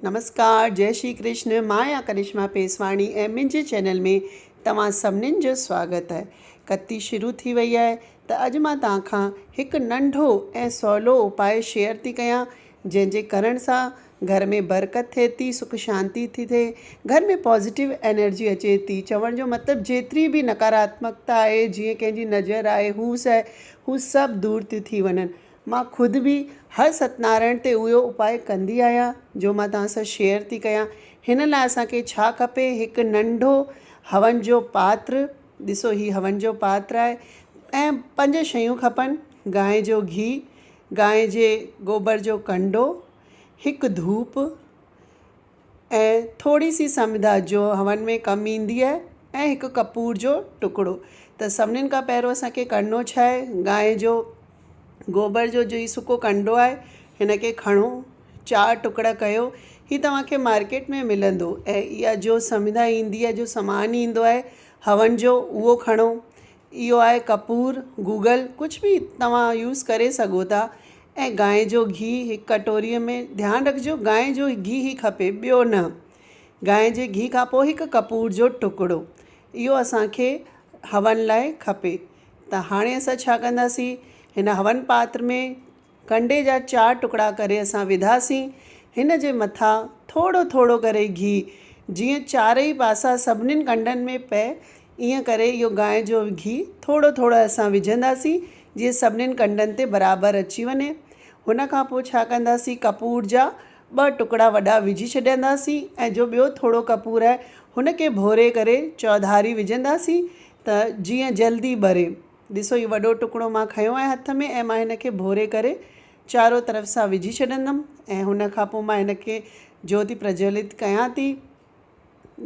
نمسڪار جئي شري ڪرشن مان آهيان ڪرشما پيسواڻي ۽ منهنجي چينل ۾ توهان سڀنين جو سواگت آهي ڪتي شروع ٿي وئي آهي ته اڄ مان توهان کان هڪ ننڍو ۽ سولو اپاء شيئر ٿي ڪيان جنهن جي ڪرڻ سان گهر ۾ برڪت ٿئي ٿي سک شانتي ٿي ٿئي گهر ۾ پازيٽو انرجي اچي ٿي چوڻ جو مطلب جيتري به نڪاراتمڪتا آهي جيئن ڪنهن جي نظر آهي هوس آهي هو سڀ دور ٿيون ٿي وڃن مان خود به هر ست نارائڻ تي اهو اپاء ڪندي آهيان جو مان توهان سان شيئر ٿي ڪيان. هن لاء اسان کي ڇا کپي هڪ ننڍو هون جو پاتر ڏسو هي هون جو پاتر آهي ۽ پنج شيون کپن گانء جو گهي، گانء جي گوبر جو ڪنڊو، هڪ ڌوپ ۽ ٿوري سي سمڌا جو هون ۾ ڪم ايندي آهي ۽ هڪ ڪپور جو ٽڪڙو ته سڀنين کان پهريون اسان کي ڪرڻو ڇا آهي گانء جو گوبر جو جو هي سڪو ڪنڊو آهي هن کي کڻو چار ٽڪڙا ڪيو هي توهان کي مارڪيٽ ۾ ملندو ۽ اها جو سمڌا ايندي آهي جو سامان ايندو آهي هون جو اهو کڻو اهو آهي ڪپور گوگل ڪجهه به توهان يوز ڪري سگهو ٿا ۽ گانء جو گيهه هڪ ڪٽوريء ۾ ڌيان رکجو گانء جو گيهه ئي کپي ٻيو نه. گانء جي گيهه کان پوء هڪ ڪپور جو ٽڪڙو اهو اسان کي هون لاء کپي ته هاڻي اسان ڇا ڪنداسين هن هون پاتر ۾ ڪنڊي جا چار ٽڪڙا ڪري اسان وڌاسين هن جي مٿان ٿورو ٿورو ڪري گيهه جيئن چارئي پاسا سڀنين ڪنڊن ۾ پئي ائين ڪري اهو گانء جو گيهه ٿورو ٿورو اسان وجهنداسين جيئن سڀنين ڪنڊن تي برابر اچي وڃي. هن کان پوء ڇا ڪنداسين ڪپور جا ٻه ٽڪڙا وڏا وجهي ڇڏينداسين ۽ جو ٻيو ٿورو ڪپور آهي هن کي ڀوري ڪري چوڌاري وجهنداسين ته جيئن جلدي ٻري. ڏسو هي وڏو ٽڪڙو مان کنيو آهي هٿ ۾ ۽ مان هن کي ڀوري ڪري چارو طرف سان وجهي ڇڏندم ۽ هن کان پوء مان هن کي جوتي پرجولت ڪيان ٿي.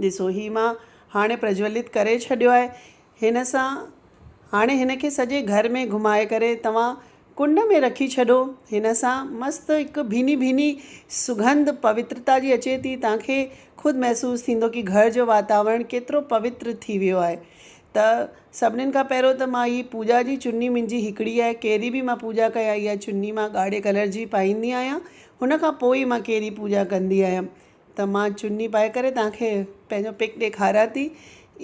ڏسو هي مان هاڻي پرجولت ڪري ڇڏيو آهي هن سان هاڻي هن کي سڄي گهر ۾ گهمائي ڪري توهان ڪنڊ ۾ رکي ڇڏو هن سان مست هڪ ڀيني ڀيني سڳنڌ پوترتا جي اچي ٿي توهان کي خود محسوس ٿيندو ڪي گهر جو واتاورڻ ڪيترو پوتر ٿي ويو آهي ته سڀنين کان پهريون ته مان هي پوڄا جي چني منهنجي هڪڙي آهي ڪهڙي به مان پوڄا ڪيان اها چني مان ڳاڙهي ڪلر جي پائيندي آهيان هن کان پوء ئي مان ڪهڙي پوڄا ڪندي آهيان ته مان چني پائي ڪري توهان کي پنهنجو پڪ ڏيکاريان ٿي.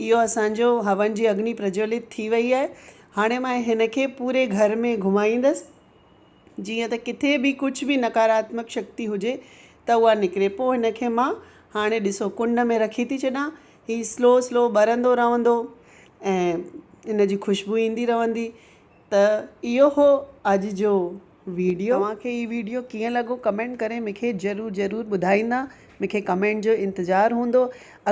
اهو اسان جو هون جي اگني پرجولت ٿي وئي آهي. هاڻي مان هن کي پوري گهر ۾ گهمائيندس جيئن ته ڪٿي به ڪجهه به نڪاراتمڪ شڪتي هجي ته اها نڪري. پوء هن کي مان هاڻي ڏسو ڪنڊ ۾ رکي ٿي ڇڏان. هي سلو سلو ٻرندو رهندو ۽ ان جي خوشبو ايندي رهندي. ته اهو هو اڄ جو ويڊيو. توهان کي هي ويڊيو ڪيئن لڳو ڪمينٽ ڪري مون کي ضرور ضرور ٻڌائيندا مون کي ڪمينٽ جو انتظار هوندو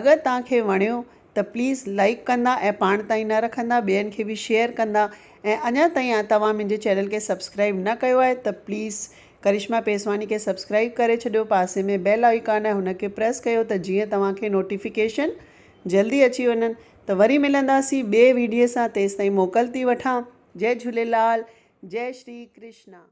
اگر توهان کي وڻيو ته پليز لائيڪ ڪندا ۽ پاڻ تائين نه رکندا ٻين کي به شيئر ڪندا ۽ اڃا تائين توهان منهنجي چينل کي سبسڪرائيب نه ڪيو آهي ته پليز ڪرشما پيسواني کي سبسڪرائيب ڪري ڇڏيو پاسي ۾ بيل آئيڪان آهي هن کي پريس ڪيو ته جيئن توهان کي نوٽيفڪيشن جلدي اچي وڃن ته وري ملنداسين ٻئي ويڊيو سان تيستائين موڪل ٿي وٺان جئي جهوليلال جئي شري ڪرشنا.